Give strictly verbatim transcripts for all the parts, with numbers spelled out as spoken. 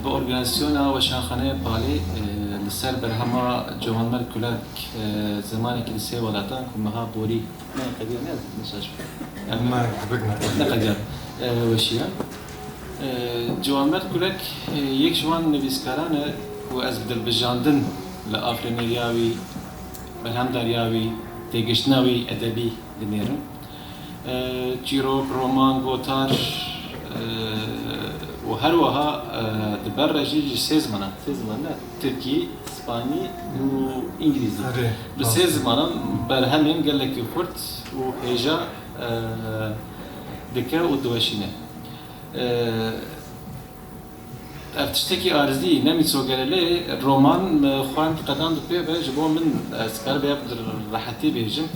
Bi organîzasyona Weşanxaneya Palê, e, li ser berhema Ciwanmer Kulak, e, Zimanekî li Sê Welatan ku meha borî ne qediya ne, ne şaş. Em, me dibik ne. Ne qediya, e, weşiya. E, Ciwanmer Kulak, e, yek ji wan nivîskaran e ku ez bi dilbijandin li afirîneriya wî, berhemdariya wî, têgiştina wî edebî dinêrim. E, çîrok, roman, gotar, e, û her wiha, e, di ber re jî ji sê zimanan, sê ziman ne, tirkî, spanî û îngilîzî. Erê, bi sê zimanan berhemên gelekî xurt û hêja, e, dike û diweşîne. E, Ev tiştekî arzî, ne mîsogere, lê roman, e, xwend, qedand pê ve ji bo min, ez karim vê bi rehetî bêjim.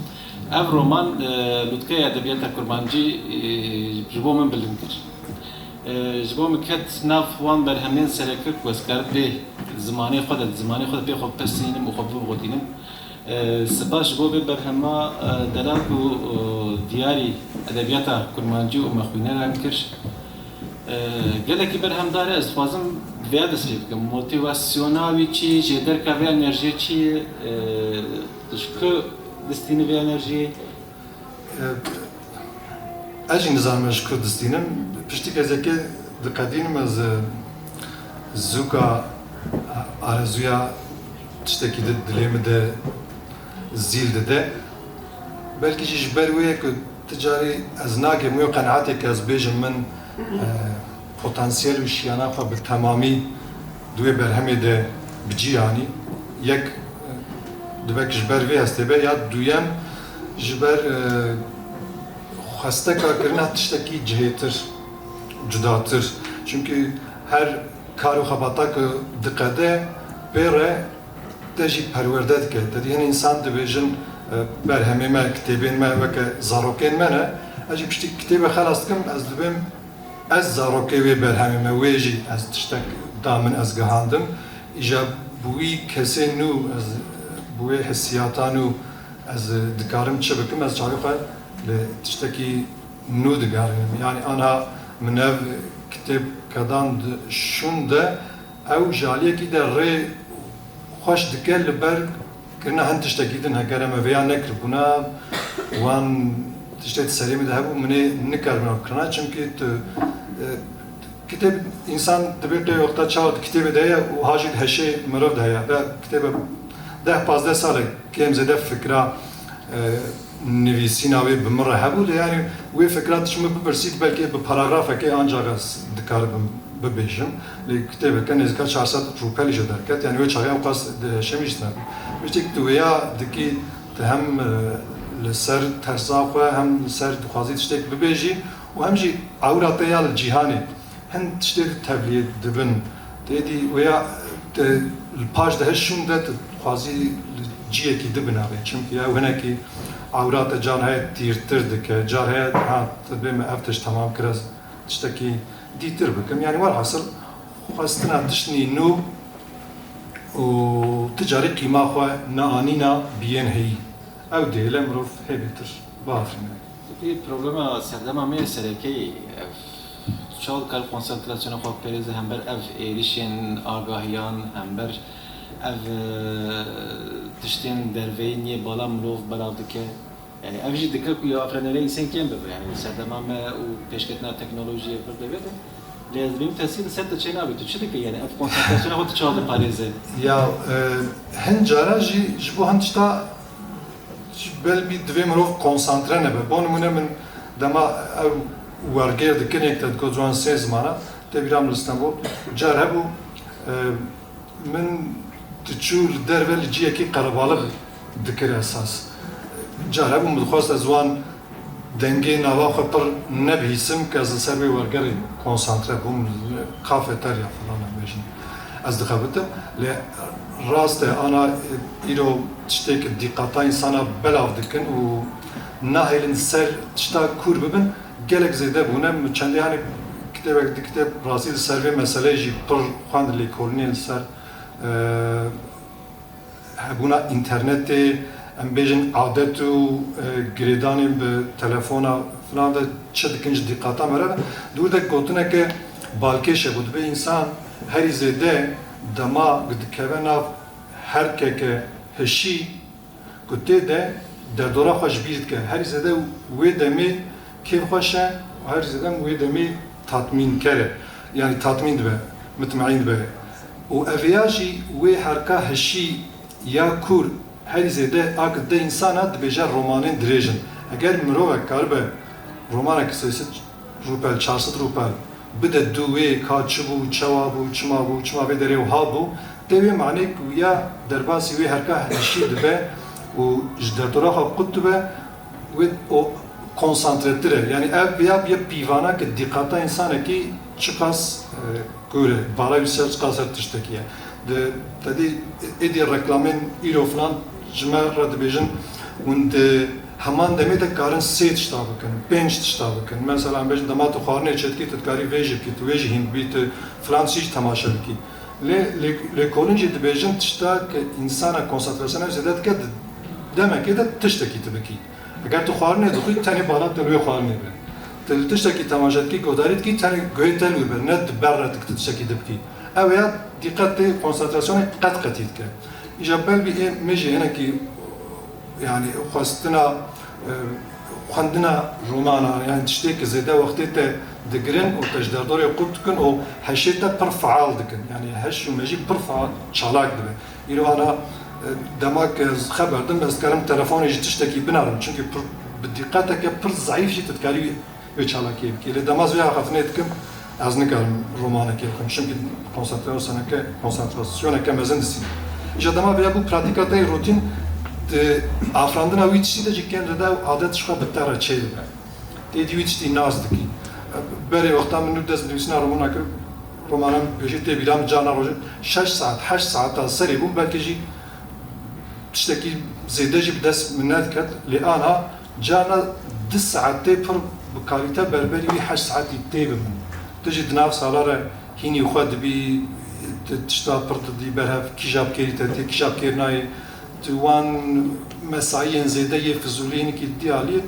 Ev roman, e, lûtkeya edebiyata kurmancî, e, ji bo min bilind kir. E, ji bo min ket nav wan berhemên sereke ku ez karim vê zimanê xwe de, zimanê xwe de pê xwe bipersînim û xwe bibixwetînim. E, spas ji bo vê berhema, e, delal ku, e, diyarî edebiyata kurmancî û mexwîneran kir. E, gelekî berhemdar e, ez dixwazim vêya dest pê bikim. Motivasyona wî çi, jêderka vê enerjiyê çi ye? E, tu ji ku distînî vê enerjiyê? E, ez jî nizanim ez ji ku distînim. Piştî kezekê diqedînim ez, e, zûka, e, arezûya tiştekî di dilê min de zîl dide. Belkî jî ji ber wê ye ku ti carî ez nakim wê qenaetê ku ez bêjim min, e, potansiyel û şiyana xwe bi temamî di wê berhemê de bi cî anî. Yek, e, dibek ji ber vê hestê be, ya duyem ji ber, e, xwesteka kirina tiştekî cihêtir, cudatir. Çimkî her kar û xebata ku diqede pê re te jî perwerde dike. Te dî hin însan dibêjin, e, berhemê me, kitêbên me weke zarokên me ne. Ez jî piştî kitêbe xelas dikim, ez dibêm ez zarokê wê berhemê me, wê jî ez tiştek da min ez gihandim. Îja bi wî kesê nû, ez bi wê hissiyata nû ez dikarim çi bikim, ez çavê xwe li tiştekî nû digerînim. Yanî anha min ev kitêb qedand şûnde, ew ji aliyekî de rê xweş dike li ber kirina hin tiştekî din. Heger em vêya nekiribûna, wan tiştê di serê min de hebû, min ê nikaribûna kirina. Çimkî tu, e, kitêb, însan dibê qey wexta çawa di kitêbê de ye û ha jî di heşê mirov de heye. Ve kitêbe deh pazdeh sal e, kêm zêde fikra, e, nivîsîna wê bi min re hebû, lê yanî wê fikra tu ji min bipirsît, belkî bi paragrafekê ancax ez dikaribim bibêjim. Lê kitêbeke nêzîka çar sed rûpelî jê derket, yanî wê çaxê ew qas di heşê min jî tune bû. Piştî ku tu wêya dikî, tu hem, e, li ser tersa xwe, hem li ser dixwazî tiştek bibêjî û hem jî ewra te ya li cîhanê. Hin tiştê di tevliyê dibin. Têdî wêya, te, li paş de her şûn de tu dixwazî li ciyekî dibinavê. Çimkî ew hinekî ewra te car heye tîrtir dike, car heye, ha, tu bê me ev tişt temam kir, ez tiştekî dîtir bikim. Yanî welhasil xwestina tiştnî nû û ti carî qîma xwe neanîna biyên heyî. Ew dêle mirov hê bêtir biafirîne. Pê problema serdema me yê serekeyî ev. Tu çawa dikar konsantrasyona xwe biparêze hember ev êrişên agahiyan, hember ev, e, tiştên derveyî niyê bala mirov belav dike? Yanî ev jî dike ku ya afirînerê însan kêm bibe. Yanî serdema me û pêşketina teknolojiyê pir dê bête. Lê ez dibêm tesîr li ser te çênabe. Tu çi dikî? Yanî ev konsantrasyona xwe tu çawa diparêze? Ya, e, hin cara jî ji bo hin tişta Ji ber wî divê mirov konsantre nebe. Bo nimûne min dema ew wergêr dikin, yek te digot ziwan sê zimana, tê bîra min li Stenbol. Car hebû, e, min diçû li derve li ciyekî qerebalix dikir esas. Car hebû min dixwest ez wan dengê nava xwe pir nebihîsim, ke ez li ser wê wergerê konsantre bûm, kafeterya filan em bêjin. Ez dixebitim, lê rast e, ana, e, îro tiştê ki dîqata însana belav dikin û nahêlin ser tişta kûr bibin, gelek zêde bûne. Min çendê, hani, kitêbek, di kitêb rastî li ser vê meseleyê jî pir xwend, lêkolînê li ser, e, hebûna înternetê, em bêjin adet û, e, girêdanên bi telefona filan ve çi dikin ji dîqata me re ve. Dûr de gotineke balkêş hebû. Dibê însan Herî zêde dema ku dikeve nav herkeke hişî, ku tê de derdora xwe ji bîr dike. Herî zêde wê demê kêfxweş e, herî zêde wê demê tatmînker e. Yanî tatmîn dibe, mutmeîn dibe. Û ev ya jî wê herka hişî ya kûr herî zêde a ku dide însana dibêje romanên dirêj in. Eger mirovek karibe romanek sê sed rûpel, çar sed rûpel bide dû wê ka çi bû, çawa bû, çima bû, çima vê derê wiha bû, tê wê manê ku ya derbasî wê herka hişî dibe û ji derdora xwe qut dibe, wê o konsantretir e. Yanî ev ya bûye pîvana ku dîqata însanekî çiqas, e, kûr e, bala wî ser çiqas her tiştekî ye. Di, te dî êdî reklamên îro filan ji me re dibêjin, hûn di heman demê de karin sê tişta bikin, pênc tişta bikin. Mesela, em bêjin dema tu xwarinê çêdikî, tu dikarî vê jî bikî, tu wê jî hîn bibî, tu filan tiştî jî temaşe bikî. Lê lê-, lêkolîn jî dibêjin tişta ke însana konsantrasyona zêde dike, di demekê de tiştekî tu bikî. Eger tu xwarinê dixwî, tenê bala te li wê xwarinê be. Tu li tiştekî temaşe dikî, guhdarî dikî, tenê guhê te li wî be, ne di ber re tu tiştekî dibikî. Ew ya dîqetê, konsantrasyonê qet qetî dike. Îja belbî ê, me jî hinekî, yanî xwestina, e, xwendina romana, yanî tiştê ku zêde wextê te digirin û te ji derdorê qut dikin û heşê te pir feal dikin. Yanî heş û mejî pir feal, çalak dibe. Îro ana, e, dema ku ez xeber dim, ez dikarim telefonê jî tiştekî binarim. Çimkî pir, bi dîqeteke pir zeîf jî tu dikarî wê çalakiyê bikî. Lê dema ez vê axaftinê dikim, ez nikarim romanekê bixwim. Çimkî konsantrasyoneke, konsantrasyoneke mezin distînim. Îja dema vêya bû pratîka te yê rutîn, di afirandina wî tiştî de jî kêm zêde ew adet ji xwe bi te re çêdibe. Tê dî wî tiştî nas dikî. Berê wexta min nû dest bi nivîsîna romana kir, romana min pêşî tê bîra min, carna rojê şeş saet, heşt saeta serê bûm, belkî jî tiştekî zêde jî bi dest min nediket. Lê ana carna du saet tê pir bi kalîte, berberî wî heşt saetî tê bi min. Tu jî di nav sala re hînî xwe dibî, tu tişta pir didî berhev, kîja bi kêrî te tê, kîja bi kêr nayê. Tu wan mesaiyên zêde yê fizûlî hinekî didî alî.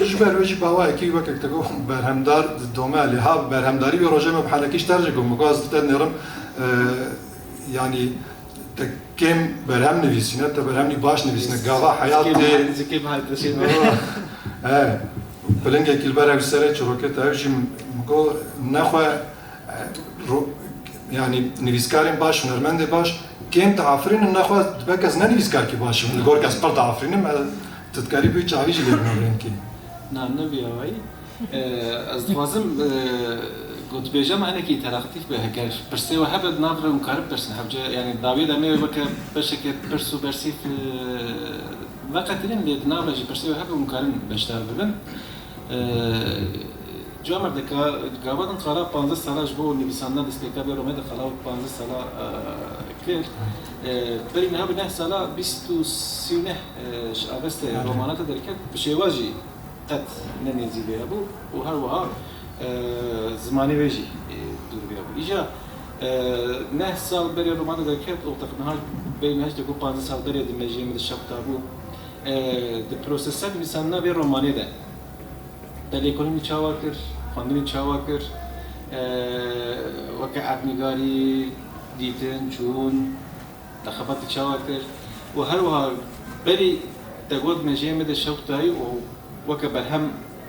Ji ber wê jî bi awayekî wekek te got berhemdar didome, lê ha berhemdarî wê rojê me bi henekî ji te re jî got, min got ez li te dinêrim, e, yanî te kêm berhem nivîsîne, te berhemî baş nivîsîne, gava heyat tê. He, pilingekî li ber ew serê çîrokê te, ew jî min got nexwe, e, ro-, yanî nivîskarên baş, hunermendê baş kêm diafirînin, nexwe dibe kes ne nivîskarkî baş in, li gor kes pir diafirînim, e, tu dikarî bi çavî jî lê binarînkî. Na, ne vî awayî. E, ez dixwazim, e, gotbêja me hinekî înteraktîf be. Heger pirsê we hebe di nav re hûn karin pirsin. Hevce, yanî dawiyê demê weke beşeke pirs û bersîf, e, veqetînin, lê di nav re jî pirsê we hebe hûn karin beşdar bibin. E, Cuamerdeka, gava din qala panzdeh sala ji bo nivîsandina destpêka vê romê de qala panzdeh sala, e, kir. E, berî niha bi neh sala bîst û sî û neh, e, ji avestê romana te derket, bi şêwaz jî qet ne nêzî vê hebû û her wiha, e, zimanê wê jî, e, dûr vê hebû. Îja, e, neh sal berê roman de derket û teqniha beyne heşt û panzdeh sal berê di mejiyê min de şewqta bû. E, di prosesa nivîsandina vê romanê de te lêkolînî çawa kir, xwendinî çawa kir, e, weke erdnîgarî, dîtin, çûn, te xebatî çawa kir û her wiha berî te got mejiyê me de şewq dayî û weke berhem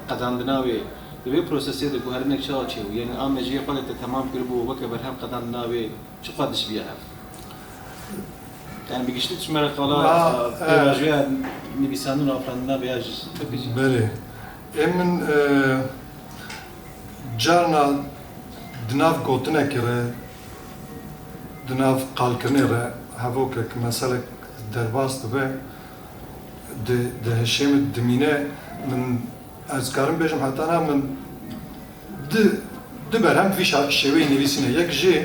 qedandina wê, di vê prosesê de guherinek çawa çêbû? Yanî a mejiyê xwe de te temam kiribû û weke berhem qedandina wê çiqas dişibiya hev? Yanî bi giştî tu ji me re qala, e, pêvajoya nivîsandin û afirandina vêya jî bibêje. Belê. Ê min, e, carna di nav gotinekê re, di nav qalkirinê re hevokek, meselek derbas dibe, di, di hişê min dimîne, min, ez karim bêjim, heta niha min di, di berhem vî şa-, şêweyî nivîsîne. Yek jê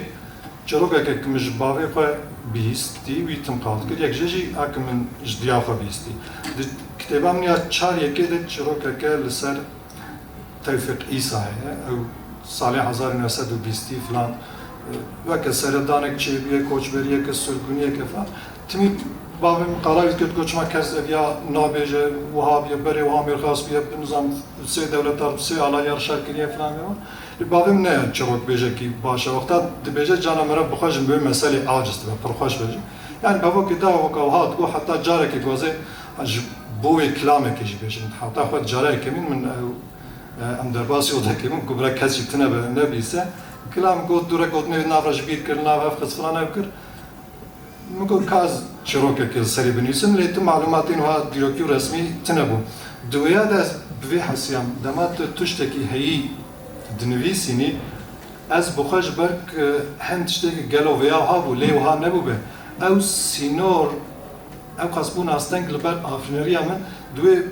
çîrokeke ku min ji bavê xwe bihîstî, wî tim qal dikir, yek jê jî a ku min ji diya xwe bihîstî. Di kitêba min ya çar yekê de çîrokeke li ser Tewfîq Îsa heye. Ew salê hezar û neh sed û bîstî filan, e, weke seredanek çêbûye, koçberiyeke, sirgûniyeke filan. Timî bavê min qala wî dikir, got, çima kes ev ya nabêje, wiha bûye, berê wiha mêrxas bûye, bi nizam sê dewletar, sê alayar şer kiriye filan ve. Bavê min ne çirok bêjekî baş e. Wexta dibêje cana meriv bi xwe jî bi wê meselê aciz dibe, pir xweş be jî. Yani bavokê da weka wiha digot, heta carekê gozê ji bo wê kilamekê jî bêjin. Heta xwe cara yekemîn min ew, e, em derbasî odekê bûn ku bira kes jî tune be nebîse. Kilam got, dûre gotinê wê nav re ji bîr kir, nav ev xist filan ev kir. Min got, ka ez çîrokekê li serê binivîsim, lê tu malûmatên wiha dîrokî û resmî tune bû. Di wêya de ez bi vê hesiyam, dema tu tiştekî heyî dinivîsînî, ez bi xwe ji ber ku hin tiştekî gelo vêya wiha bû, lê wiha nebûbe. Ew sînor, ew qas bû nasteng li ber afirîneriya min, di wê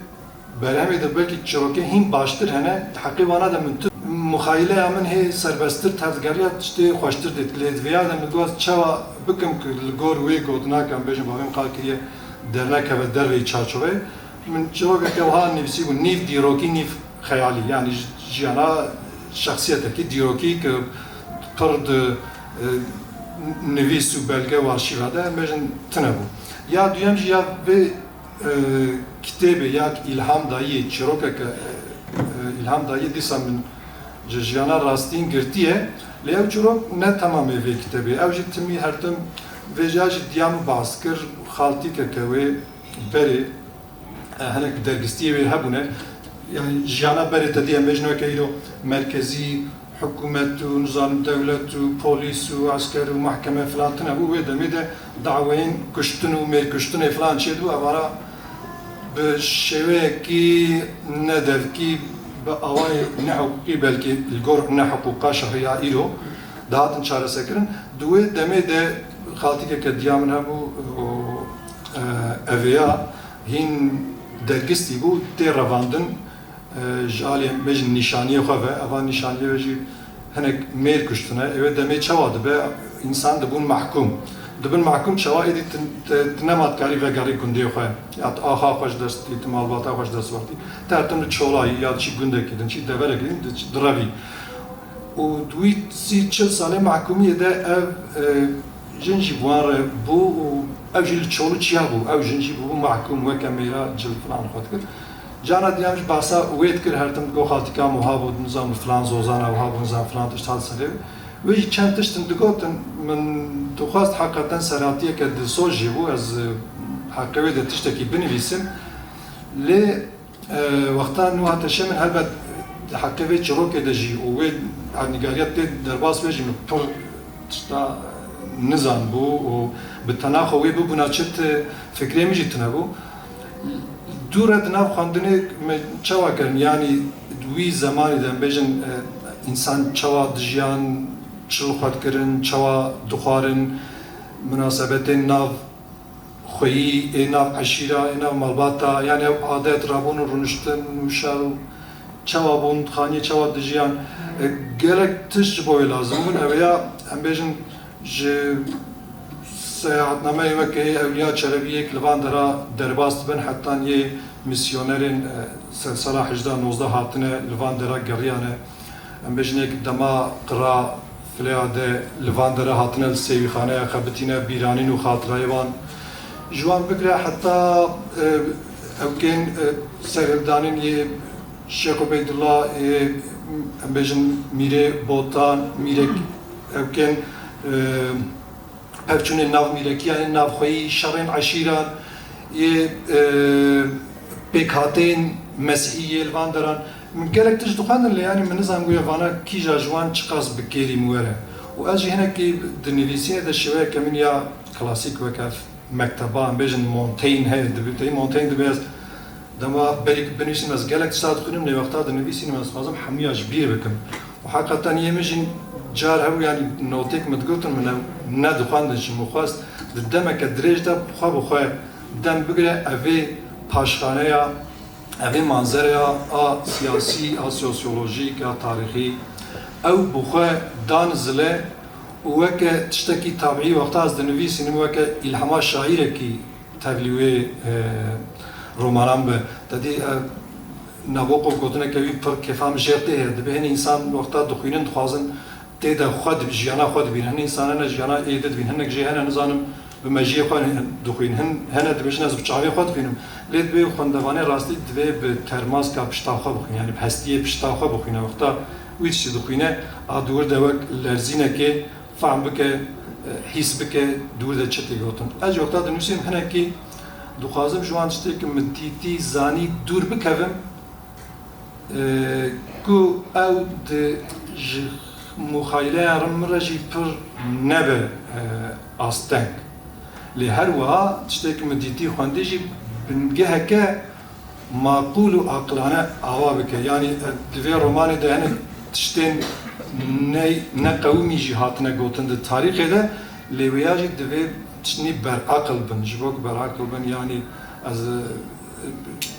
berhemê de belkî çîrokê hîn baştir hene, di heqê wana de min tu muxayîleya min hê serbesttir tevdigeriya tiştê xweştir dît. Lê di vêya de min got, çawa bikim ku li gor wê gotinaka em bêjin bavê min qal kiriye dernekeve derveyî çarçoveyê. Min çîrokeke wiha nivîsîbû, nîv dîrokî, nîv xeyalî. Yani ji-, jiyana şexsiyetekî dîrokî ku pir di, e, nivîs û belge û arşîva de em bêjin tune bû. Ya duyem jî ya vê e, kitêbê ya îlham dayiyê, çîrokeke, e, îlham dayiyê dîsa min ji jiyana rastîn girtiye. Lê ew çîrok ne temamê vê kitêbê. Ew jî timî her tim vêca jî diya min behs kir, xaltîkeke wê berê, e, hinek dergistiyê wê hebûne. Yani jiyana berê te dî em bêjin weke îro merkezî, hikûmet û nizanim dewlet û polîs û esker û mehkeme filan tune bû, wê demê de daweyên kuştin û mêrkuştinê filan çêdibû, evana bi şêweyekî nedevkî, bi awayê nehiqûqî, belkî li gor nehiqûqa şerî ya îro dihatin çareserkirin. Di wê demê de xaltîkeke diya min hebû û, e, evêya hîn dergistî bû, tê revandin. E, ji alî em bêjin nîşaniyê xwe ve, eva nîşaniyê ve jî hinek mêr kuştine. Ê wê demê çawa dibe? Însan dibûn mehkûm. Dibin mehkûm çawa? Êdî tu, tu, tu nema dikarî vegerî gundê xwe. Ya tu axa xwe ji dest dî, tu malbata xwe ji dest wertî. Tu her tim li çolayî ya diçî gundekî din, çî deverekî din, diç-, direvî. Û di wî sî çil salê mehkûmiyê de ev, e, jin jî bi wan re bû û ew jî li çolî çiya bû. Ew jin jî bû mehkûm, weke mêra cil filan xwe dikir. Cana diyan jî behsa wê dikir, her tim digot xaltîka min wiha bû, nizam filan zozana wiha bû, nizam filan tişt hat serê. Wê jî çend tiştin digotin, min dixwest heqeten serhatiyeke dilsoz jî bû, ez, e, heqê wê de tiştekî binivîsim. Lê, e, wexta nû hate şê min helbet di heqê vê çîrokê de jî û wê erdnîgariya tê derbas be jî min pir tişta nizan bû û bi tena xwe wê bibûna çi ti fikrê min jî tune bû. Dû re di nav xwendinê me çawa kirin? Yanî di wî zemanî de em bêjin, e, însan çawa dijiyan, çi li xwe dikirin, çawa dixwarin, minasebetên nav xweyî, ê nav eşîra, ê nav malbata, yanî ew adet, rabûn û rûniştin û şer û çawa bûn, xaniyê çawa dijiyan, e, gelek tişt ji bo wê lazim bûn. Ew ya, em bêjin, ji seyahatnameyê weke yê Ewliya Çelebiyê li van dera derbas dibin, hetan yê misyonerên, e, se-, sala hejda nozdeh hatine li van dera geriyane. Em bêjin yek dema qira Fileya de li van dera hatine li sêwîxaneya xebitîne bîranîn û xatirayê wan. Ji wan bigire heta, e, ewkên, e, serhildanên yê Şêx Ubeydullah, ê, em bêjin Mîrê Botan, Mîrek, ewkên, e, pevçûnên nav mîrekiyan, ên navxweyî, şerên eşîran, yê, e, pêkhateyên mesihî yê li van deran. Min gelek tişt dixwendin, lê yanî min nizan guya vana kîja ji wan çiqas bi kêrî min were. Û ez jî hinekî di nivîsînê de şêweyeke min ya klasîk weke ev mekteba, em bêjin Montaigne heye, dibe, tey Montaigne dibe ez dema berî binivîsim, ez gelek tişta dixwînim, lê wexta dinivîsînim ez dixwazim hemûya ji bîr bikim. Û heqeten yê min jî car hebû, yanî notêk min digotin, min ew nedixwendin jî, min xwest di demeke dirêj de xwe bi xwe dem bigire, evê paşxaneya, evê manzereya a siyasî, a sosyolojîk, a tarîxî, ew bi xwe dan zile û weke tiştekî tabîî wexta ez dinivîsînim, weke îlhama şairekî tevlî wê, e, romanan be. Te dî, e, Nabokov gotineke wî pir kêfa min jê tê heye. Dibe hin însan wexta dixwînin, dixwazin tê de xwe dib-, jiyana xwe dibînin. Hin însan hene jiyana êdî dibînin. Hinek jê hene, nizanim, bi mejiyê xwe dixwînin. Hin hene dibêjin ez bi çavê xwe dibînim. Lê divê xwendevanê rastî divê bi termaska pişta xwe bixwîne. Yanî bi hestiyê pişta xwe bixwîne. Wexta Wî tiştî dixwîne, a di wir de wek lerzînekê fehm bike, e, hîs bike, di wir de çi tê gotin. Ez ji wexta dinûsêm hinekî dixwazim ji wan tiştêk min dîtî, zanî dûr bikevim, e, ku ew di ji muxayileya min re jî pir nebe, e, asteng. Lê her wiha tiştêk min dîtî, xwendî jî bingeheke maqûl û aqilane ava bike. Yanî, e, di vê romanê de hinek tiştên ne, ne qewimî jî hatine gotin di tarîxê de, lê wêya jî divê tiştî beraqil bin. Ji bo ku beraqil bin, yanî ez, e,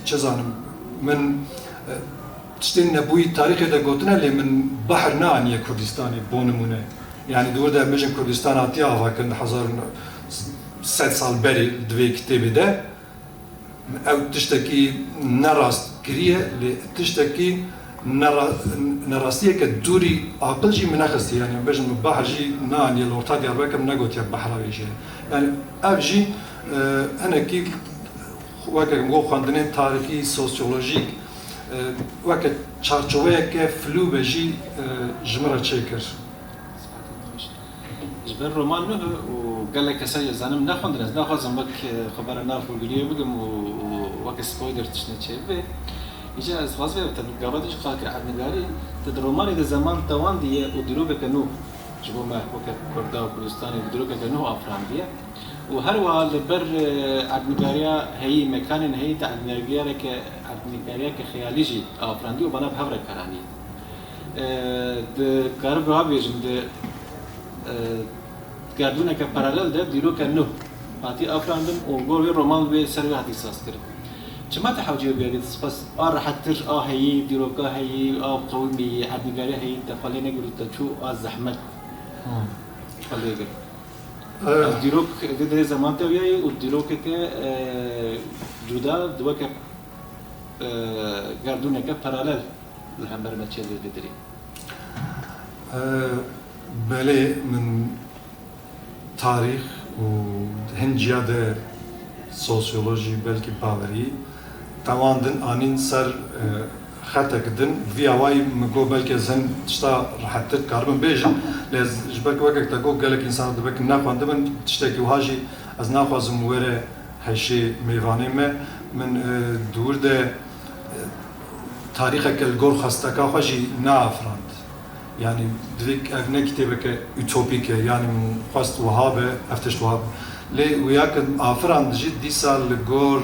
çi zanim, min, e, tiştên nebûyî tarîxê de gotine, lê min behr neaniye Kurdistanê, bo nimûne. Yanî di wir de em bêjin Kurdistan hatiye avakirin hezar û sed sal berê di vê kitêbê de. Ew tiştekî nerast kiriye, lê tiştekî nera-, nerastiyeke dûrî aqil jî min nexistiye. Yanî, bêjin min behr jî neaniye li orta Diyarbekir, min negotiye behra wê jê. Yanî, ev jî, e, hinekî weke min got xwendinên tarîxî, sosyolojîk, e, weke çarçoveyeke flû be jî, e, ji min re çêkir. Ji ber roman nuh û gelek kesa jî zanim nexwendin, ez naxwazim wek, e, xebera nav hûrgiliyê bigim û, û weke spoiler tiştine çêbibe. Îca ez dixwazim vê te gava din jî qal ke erdnigarî, te di romanê de zeman tewandiye û dîrokeke nû ji bo me weke Kurda û Kurdistanê bi dîrokeke nû afirandiye. Û her wiha li ber, e, erdnigariya heyî, mekanên heyî, te erdnigariyeke, erdnigariyeke xeyalî jî afirandiye û vana bi hev re karanî. E, dikaribû bêjim, di, e, gerdûneke paralel de dîroke nû hatî afirandin û gor wê roman wê ser wê hatî sazkirin. Çima te hewceyê bêrî spas a rehettir, a heyî, dîroka heyî, a qewimî, erdnîgariya heyî te xwe lê negir û te çû a zehmet Hmm. xwe lê gir? E, Ev dîrok di dê zeman te wiyayê û dîrokeke, e, cuda di weke, e, gerdûneke paralel li hember me çêdibe vê derê. E, belê, min tarîx û hin ciya de sosyolojî, belkî bawerî, tewandin anîn ser, e, xetek din. Vî awayî min got belkî ez hin tişta rehettir dikaribim bêjim. Lê ez ji ber ku wekek te got gelek însan dibe ku nexwendibin, tiştekî wiha jî ez naxwazim were heşê mêvanê me. Min, e, di wir de, e, tarîxeke li gor xwesteka xwe jî neafirand. Yanî divê ev ne kitêbeke utopîk e, yanî min xwest wiha be, ev tişt wiha be. Lê wêya ku afirand jî dîsa li gor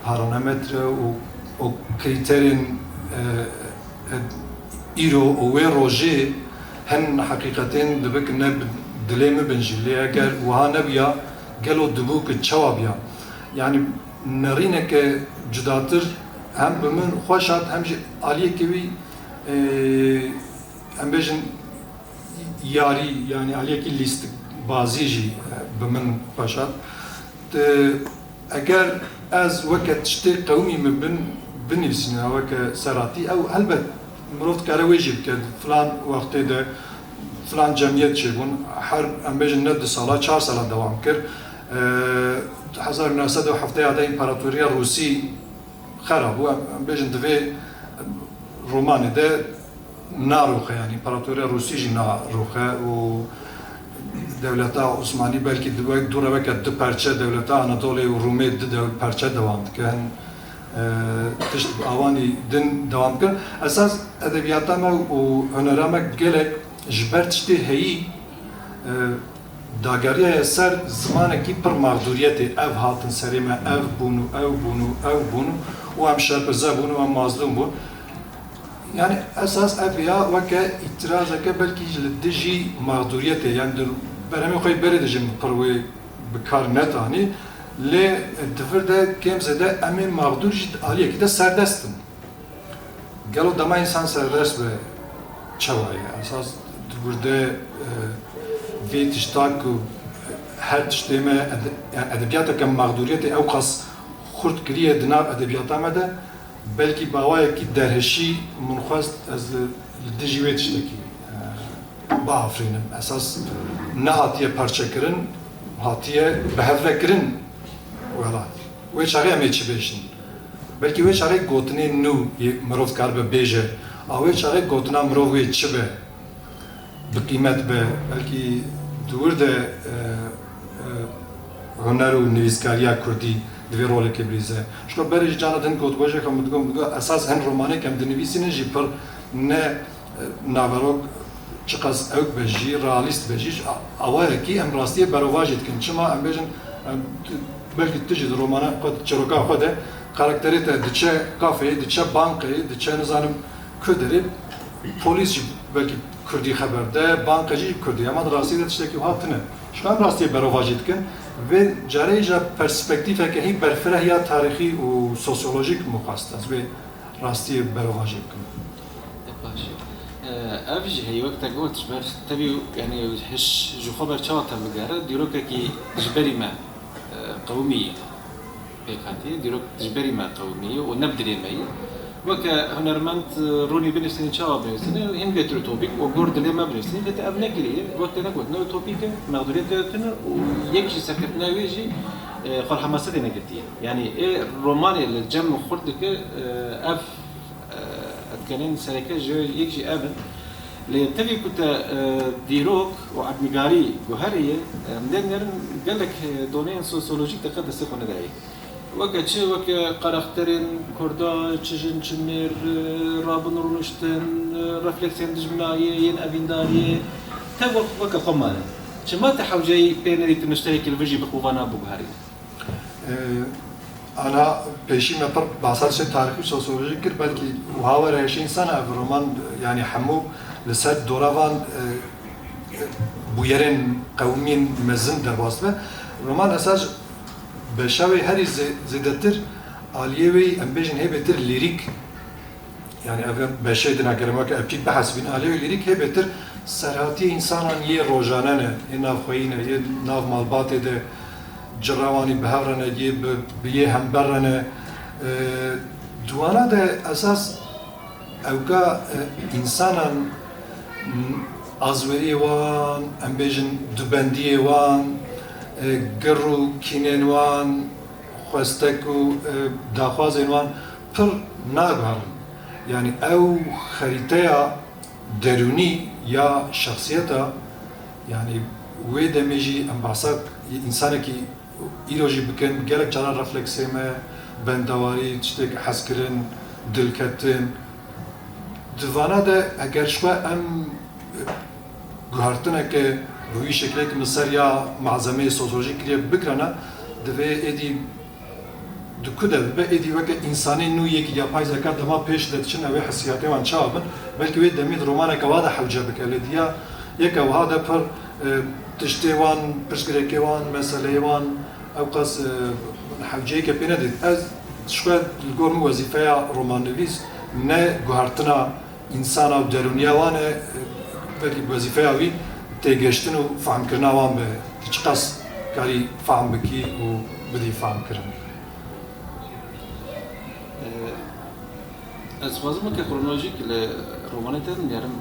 parametre û, û krîterên, e, e, îro û wê rojê hin heqîqetên dibe ku ne bi dilê min bin jî. Lê eger wiha nebiya, gelo dibû ku çawa biya? Yanî nerîneke cudatir hem bi min xweş hat, hem jî aliyekê wî, e, em bêjin yarî, yanî aliyekî lîstikbazî jî, e, bi min xweş hat. Ti, eger ez weke tiştê qewimî min bin, binivîsînim, weke seratî, ew helbet mirov dikare wê jî bike. Filan wextê de filan cemiyet çêbûn, her, em bêjin ne du sala, çar sala dewam kir. E, hezar û neh sed û heftê de împaratoriya Rûsî xera bû. Em, em bêjin divê romanê de naroxe, yanî împaratoriya Rûsî jî naroxe û dewleta Osmanî belkî di wek, dû reweke du perçe, dewleta Anadolê û Rûmê du dew-, perçe dewam dike. Hin, e, tişt bi awanî din dewam dike. Esas edebiyata me û hunera me gelek ji ber tiştê heyî, e, dageriyaye ser zimanekî pir mexdûriyetê, ev hatin serê me, ev bûn û ew bûn û ew bûn û em şerpize bûn û em mazlûm bûn. Yanî esas ev ya weke îtirazeke belkî ji li dijî mexdûriyetê, yanî di berhemê xwe yê berê de jî min pir wê bi kar netanî, lê di vir de kêm zêde em ê mexdûr jî di aliyekî de serdest in. Gelo dema însan serdest be, çawa ye? Esas di wir de, e, vê tişta ku her tiştê me ede-, yani edebiyateke mexdûriyetê ewqas xurt kiriye di nav edebiyata me de, belkî bi awayekî derhişî min xwest ez li, li dijî wê tiştekî, e, biafirînim. Esas nehatiye parçekirin, hatiye bihevrekirin welat. Wê çaxê em ê çi bêjin? Belkî wê çaxê gotinên nû yê mirov dikaribe bêje, A wê çaxê gotina mirov wê çi be, bi qîmet be, belkî di wir de, e, e, huner û nivîskariya kurdî divê rolekê bilîze. Ji xwe berê jî carna din got, wejek em digot, digot, esas hin romanê ke em dinivîsînin jî pir ne, e, naverok çiqas ewk be jî, realîst be jî, a-, awayekî em rastiyê berovajî dikin. Çima em bêjin, em, belkî tu jî di romana xwe, çîroka xwe de karakterê te diçe kafeyê, diçe bankeyê, diçe nizanim ku derê, polîs jî belkî kurdî xeber de, banka jî kurdî. Ema di rastî de tiştekî wiha tune. Ji xwe em rastiyê berovajî dikin. Vê carê jî perspektîfeke hîn berfireh ya tarîxî û sosyolojîk min xwest ez vê rastiyê berovajî bikim. Baş. Ev jî heye wek te got, ji ber tevî, yanî, hiş ji xwe ber çawa te bigere, dîrokekî ji berî me, e, qewimî ye. Pêk hatiye, dîrok ji berî me qewimî ye û ne bi dilê me ye. Weke hunermend, e, ronî binivîsîne, çawa binivîsîne, hin bêtir utopîk û gor dilê me binivîsîne, lê te ev nekiriye. Wek te negot, ne utopîk e, mexdûriyetê tune û yek jî serkeftina wê jî, e, xwe li hemasetê negirtiye. Yanî ê romanê li cem min xurt dike, e, ev, e, etkenên sereke ji yek jî ev in. Lê tevî ku te, e, dîrok û erdnîgarî guherî ye, em dê nerin gelek, e, doneyên sosyolojîk te qet destê xwe nedayê. Weke çi? Weke karakterên Kurda, çi jin, çi mêr, e, rabin rûniştin, e, refleksiyên dijminayê, yên evîndariyê, tev wek, weke xwe mane. Çima te hewceyî pê nedî tu nuşteyekî li vir jî bixwe vana biguherî? E, ana pêşî me pir behsa tiştê tarîxî û sosyolojî kir, belkî wiha were hêşê însan ev roman, yanî hemû li ser dora van, e, bûyerên qewimiyên mezin derbas dibe. Roman esas beşa wê herî zê-, zêdetir aliyê wê, em bêjin, hê bêtir lîrîk, yanî ev beşê din eger em weke epîk bihesibîn, aliyê wê lîrîk hê bêtir serhatiyê însanan yê rojane ne, yê navxweyî ne, yê nav malbatê de cira wan î bi hev re ne, yê bi, bi yê hember re ne. E, di wana de esas ewka, e, însanan, m, azweriyê wan, em bêjin dubendiyê wan, e, gir û kînên wan, xwestek û, e, daxwazên wan pir naguherin. Yanî ew xerîteya derûnî ya şexsiyeta, yanî wê demê jî em behsa însanekî îro jî bikin, gelek caran refleksê me, bendewarî, tiştek hezkirin, dilketin. Di vana de eger ji xwe em guhertineke bi wî şeklê ki min ser ya malzemeyê sosyolojîk kiriye bigirana, divê êdî di ku de dibe, êdî weke însanê nû yek yapay zeka dema pêş de diçin, ew ê hissiyatê wan çawa bin, belkî wê demê di romaneke wa de hewce bike. Lê diya yeke wiha de pir, e, tiştê wan, pirsgirêkê wan, meseleyê wan ewqas, e, hewceyeke pê nedît. Ez ji xwe li gor min wezîfeya romannivîs ne guhertina însana û derûniya wan e, belkî wezîfeya wî têgihiştin û fehmkirina wan be. Tu çiqas karî fehm bikî û bidî fehmkirin? Ez dixwazim weke kronolojîk li romanê te binêrim.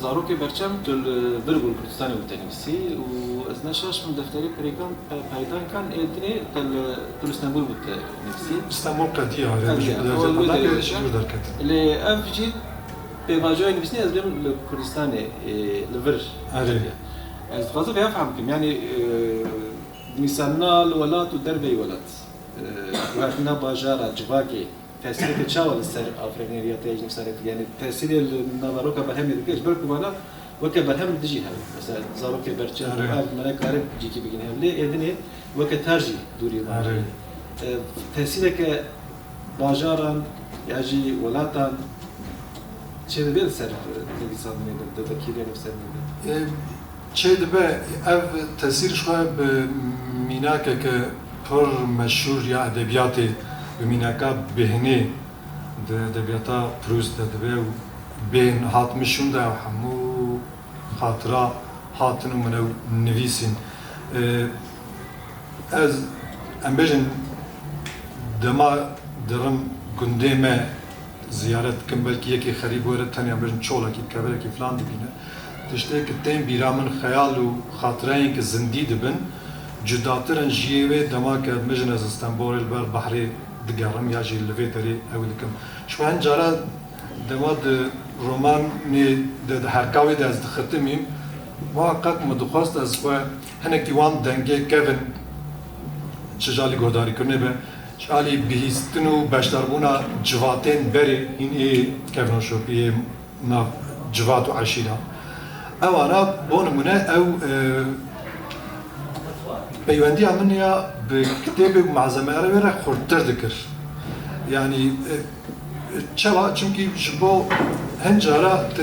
Zarokê Berçem tu li vir bû, li Kurdistanê bû te nivîsî û ez ne şaş bim defterê Pirêkan Pe-, Peydankan ê dinê te li, tu li Stenbul bû te nivîsî. Stenbul qediya, Qediya. Ew wê derê derketin. Lê ev jî pêvajoya nivîsînê ez bêm li Kurdistanê, ê, li vir. Erê. Qediya. Ez dixwazim vêya fehm bikim. Yanî, e, nivîsandina li welat û derveyî welat, e, guhertina bajara, civakê, tesîreke çawa li ser afirîneriyatê ya jî nivîsarê dike? Yanî tesîrê li naveroka berhemê dike, ji ber ku vana weke berhem li dijî hev e. Mesela zarokê Berçem û Erê. ev me nekarin cîkî bigihîne hev. Lê ê dinê weke tar jî dûrî van Erê. jî. E, tesîreke bajaran ya jî welatan çêdibe li ser nivîsandinê de, di vekiriyê nivîsandinê de? E, çêdibe, ev tesîr ji xwe bi mînakeke pir meşhûr ya edebiyatê, bi mînaka bêhnê di edebiyata Prûs de dibe û bêhn hat min şûnde ew hemû xatira hatin û min ew nivîsîn. E, ez, em bêjin, dema dirim gundê me ziyaret dikim, belkî yekê xerîb were, tenê em bêjin çolekî, kevirekî filan dibîne. Tiştê ki tên bîra min, xeyal û xatireyên ki zindî dibin, cudatir in ji yê wê dema ke em bêjin ez Stenbolê li ber behrê digerim ya jî li vê derê ew dikim. Ji xwe hin cara Dema di romanê de, di herka wê de ez dixitimîm, muheqeq min dixwest ez xwe hinekî wan dengê kevin, çi ji alî guhdarîkirinê be, ji alî bihîstin û beşdarbûna civatên berê hîn ê kevnoşopiyê nav civat û eşîra. Ewana, bo nimûne, ew, e, peywendiya min ya bi kitêbê û malzemeyê re xurttir dikir. Yanî, e, çawa? Çimkî ji bo hin cara tu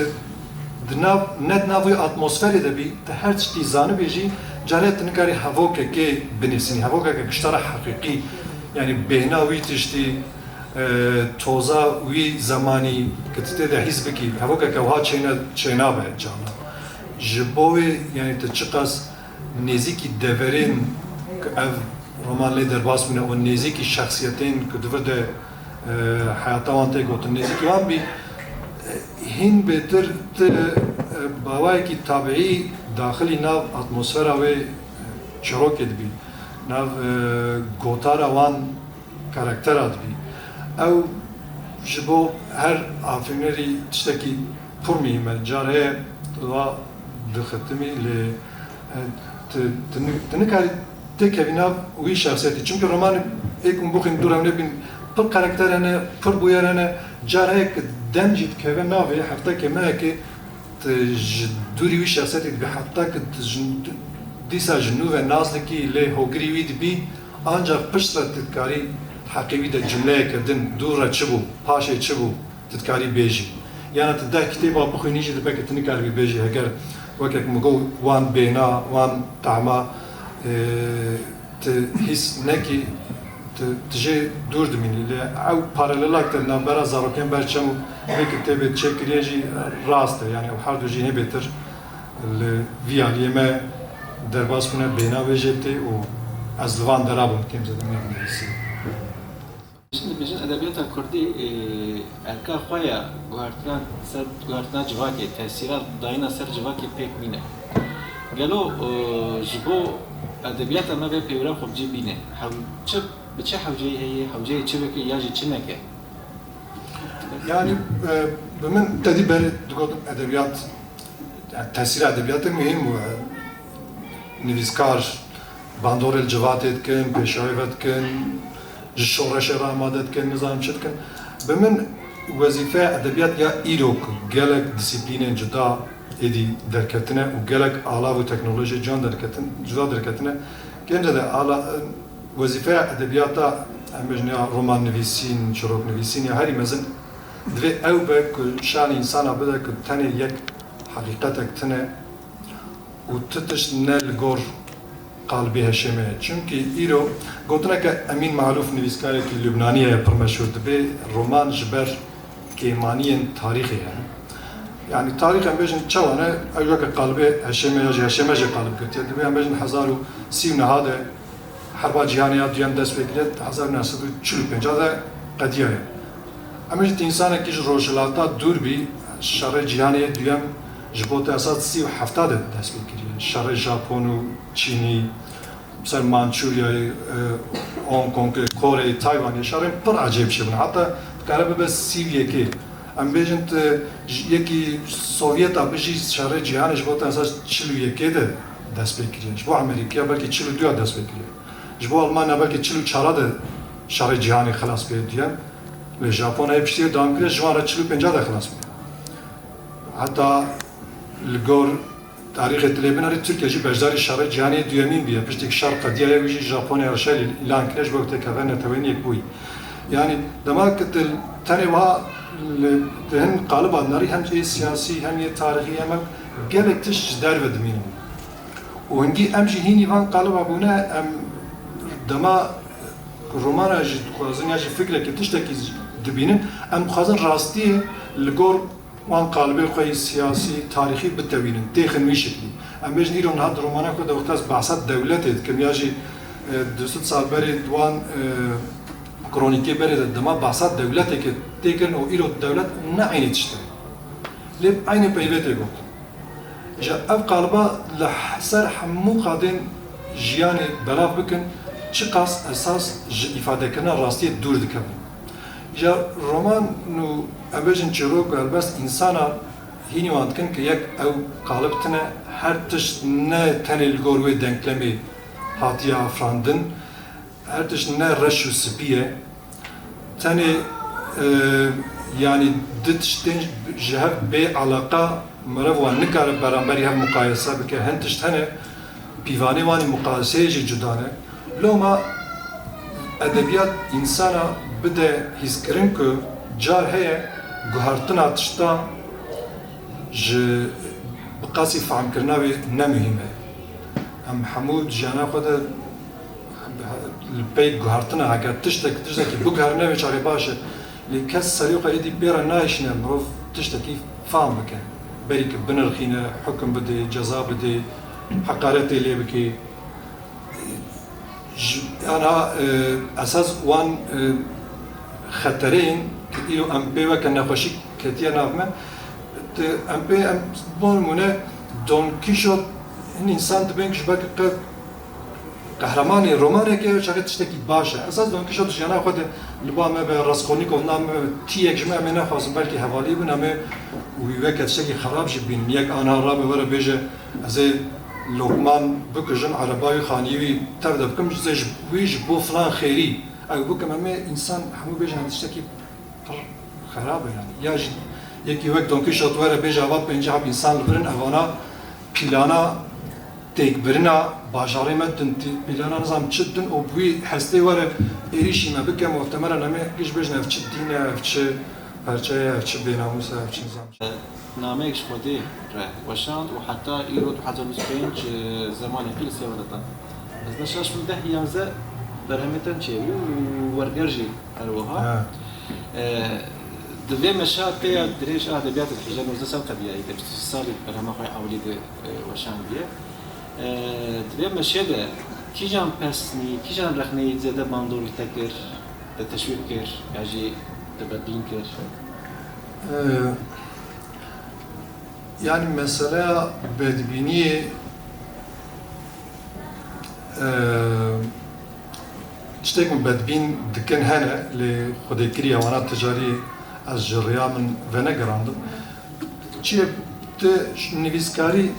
di nav, ne di nav wî atmosferê de bî, tu her tiştî zanibî jî, carê tu nikarî hevokekê binivîsînî, hevokeke kiştara heqîqî, yanî bêhna wî tiştî, e, toza wî zemanî ki tu tê de hîs bikî, hevokeke wiha çêne-, çênabe canan. Ji bo wê, yanî tu çiqas nêzîkî deverên ku ev roman lê derbas bûne û nêzîkî şexsiyetên ku di vir de, e, heyata wan tê gotin, nêzîkî wan bî, e, hîn bêtir tu, e, bi awayekî tabiî daxilî nav atmosfera wê, e, çîrokê dibî, nav, e, gotara wan karaktera dibî. Ew ji bo her afirînerî tiştekî pir muhîm e. Car heye tu va dixitimî lê, e, tu, tu ni-, tu nikarî têkevî nav wî şexsiyetî. Çimkî romanê ê ku min bixwîn dû re nebîn, pir karakter hene, pir bûyer hene. Car heye ku dem jî dikeve navê, heftekê mehekê, tu ji dûrî wî şexsiyetê dibî, heta ku tu ji, dîsa ji nû ve nas dikî, lê hogirî wî dibî, ancaq piştre tu dikarî heqê wî de cumleyeke din, dû re çi bû, paşê çi bû, tu dikarî bêjî. Yana tu deh kitêba bixwînî jî, tu belkî tu nikaribî bêjî, heger wekek min got, wan bêhna, wan tehma, e, tu hîs nekî, tu, tu jê dûr dimînî. Lê ew paralelak de navbera zarokên ber çem û vê kitêbê çêkiriye jî rast e. Yanî ew her du jî hê bêtir li vî aliyê me derbas bûne, bêhna wê jê tê û ez li van dera bûm kêm zêde me nivîsî. Şimdi dibêjin edebiyata kurdî, e, erka xwe ya guhertina ser, guhertina civakê, tesîra dayîna ser civakê pêk nîne. Gelo, e, ji bo edebiyata me vê pêwira xwe bi cî bîne, hew-, çi, bi çi hewceyî heye, hewceyê çi bike ya jî çi neke? Yanî, e, bi min tedî berê digotin edebiyat, yani tesîra edebiyatê muhîm bû. Nivîskar bandorê li civatê dikin, pêşayê ve dikin, ji şoreşê re amade dikin, nizanim çi dikin. Bi min wezîfeya edebiyat ya îro ku gelek disiplînên cuda êdî derketine û gelek alav û teknolojiyê ciwan derketin, cuda derketine. Kêm zêde ala, wezîfeya edebiyata, em bêjin ya romannivîsîn, çîroknivîsîn ya herî mezin, divê ew be ku şanê însana bide ku tenê yek heqîqetek tune û tu tişt ne li gor qalibê heşê me ye. Çimkî îro gotineke Emîn Malûf, nivîskarekî Lubnanî ye, pir meşhûr, dibê roman ji ber kêmaniyên tarîxê hene. Yanî tarîx em bêjin çawa ne, ew ya ke qalibê heşê me ya jî heşê me jê qalib girtiye. Divê em bêjin hezar û sî û neh de Herba Cîhanê ya Duyem dest pê kiriye, hezar û neh sed û çil û pênc de qediyaye. Em bêjin tu însanekî ji Rojhilata dûr bî, Şerê Cîhanê Duyem ji bo te esas sî û heft de dest pê kiriye. Şerê Japon û Çînî, ser Mançûryayê, e, Hong Kongê, Koreyê, Taywanê, şerên pir ecêb çêbûne. Heta dikare bibe sî û yekê. Em bêjin tu ji yekî Sovyeta bijî, Şerê Cîhanê ji bo te esas çil û yekê de dest pê kiriye. Ji bo Amerîkaya belkî çil û duya dest pê kiriye. Ji bo Almanya belkî çil û çara de Şerê Cîhanê xilas bê diye. Lê Japonyayê piştiyê dewam kiriye, ji wan re çil û pênca de xilas bûye. Heta li gor tarîxê tu lê binêrî, Tirkiye jî beşdarî Şerê Cîhanê Duyemîn bûye. Piştî ku şer qediyaye, wî jî Japonya re şer îlan kiriye ji bo têkeve Neteweyên Yekbûyî. Yanî dema ku tu tenê wiha li, tu hin qaliba nerî, hem ê siyasî, hem yê tarîxî, hem ev gelek tişt ji derve dimînin. Û hingî em jî hînî van qaliba bûne, em dema romana jî dixwazin ya jî fikrekî, tiştekî dibînin, em dixwazin rastiyê li gor wan qalibê xwe yî siyasî, tarîxî bitewînin, têxin wî şiklî. Em bêjin îro niha di romana xwe de wexta ez behsa dewletê dikim ya jî, e, du sed sal berê di wan, e, kronîkê berê de dema behsa dewleteke tê kirin û îro dewlet ne eynî tişt e. Lê bi eynî peyvê tê gotin. Îja ev qaliba li ser hemû qadên jiyanê belav bikin, çiqas esas ji îfadekirina rastiyê dûr dikevin. Ya roman û em bêjin çîrok û helbest însanan hînî wan dikin ku yek ew qalib tine, her tişt ne tenê li gor wê denklemê hatiye afirandin, her tişt ne reş û spî ye. Tenê, e, yanî du tiştên ji hev bê eleqa meriv wan nikare beramberî hev muqayese bike. Hin tişt hene, pîvanê wan ê muqayeseyê jî cuda ne. Loma edebiyat însana bide hîskirin ku car heye guhertina tişta ji bi qasî fehmkirina wê ne muhîm e. Em hemû di jiyana xwe de li pey guhertina, heke tiştek, tiştekî biguherine wê çaxê baş e. Lê kes serê xwe êdî pê re nayişîne mirov tiştekî fam bike. Berî ku binirxîne, hukum bidê, ceza bidê, heqaretê lê bikê. Ji, ana, e, esas wan, e, xetereyên ku îro em pê weke nexweşî ketiye nav me, di, em pê, em, bo nimûne Don Kîşot, hin însan dibên ku ji ber ku qe-, qehremanê romanekê ye, çaxê tiştekî baş e. Esas Don Kîşot jiyana xwe de li ba me be, Raskolnîkov nav me be, tiyek ji me em ê nexwazin, belkî hevalî bin, em ê wî weke tiştekî xerab jî bînin. Yek anha rabe were bêje, ez ê Lokman bikujim, ereba wî, xaniyê wî tevde bikim, ez ê ji, wî ji bo filan xêrî ew bikim, em ê însan hemû bêjin, em tiştekî pir xerab e yanî. Ya jî yekî wek Don Kîşot were bêje, ava pêncî heb însan li vir in, evana pîlana têkbirina bajarê me din, tî-, pîlana nizam çi din û bi wî hestê were êrîşî me bike, muhtemelen em ê giş bêjin ev çi dîn e, ev çi perçe ye, ev çi bênamûs e, ev çi nizam çi. Nameyek ji Xwedê re weşand û heta îro du hezar û nîvî û pênc, e, zemanekî li ser we de da. Ez ne şaş bim, deh yanzdeh berhemê te çêbû û werger jî her wiha. Ha. E, di vê meşa te ya dirêj a edebiyatê de hejî nozdeh sal qediyayî, te bîst û sê salî berhema xwe ya ewilî de, e, weşandiye. E, di vê meşê de kîjan pesnî, kîjan rexneyî zêde bandorî te kir, te teşwîq kir, ya jî te bedbîn kir? E, Yanî meseleya bedbîniyê, e, tiştek min bedbîn dikin hene, lê Xwedêkirî ewana ti carî ez ji rêya min venegerandim. Çi ye, ti nivîskarî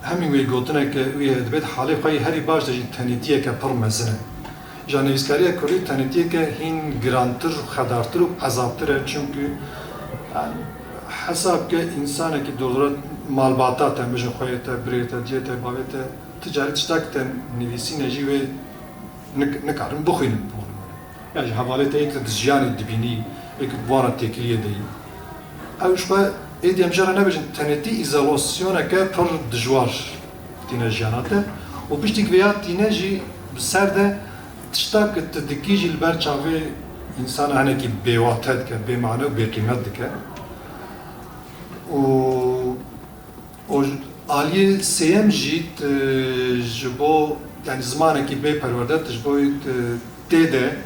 hemî wê gotineke wî heye, dibêt halê xwe yê herî baş de jî tenêtiyeke pir mezin e. Ja nivîskariya kurdî tenêtiyeke hîn girantir, xedartir û ezabtir e, çimkî, yanî, hesab ke însanekî dordora malbata te, mijin xwe yê te, birê te, diyê te, bavê te, ti carî tiştek te nivîsîne jî wê nik-, nikarin bixwînin, bo nimûne. Ya jî hevalê te yê tu di jiyanê dibînî, yê ku bi wan re têkiliyê de yî. Ew ji xwe êdî em jê re nebêjin, tenêtî îzolasyoneke pir dijwar tîne jiyana te û piştî ku vêya tîne jî bi ser de tişta ku tu dikî jî li ber çavê însana hinekî bêwate dike, bêmane û bêqîmet dike. Û Û aliyê sêyem jî, tu ji bo, yanî zimanekî bê perwerde, tu ji bo tu tê de,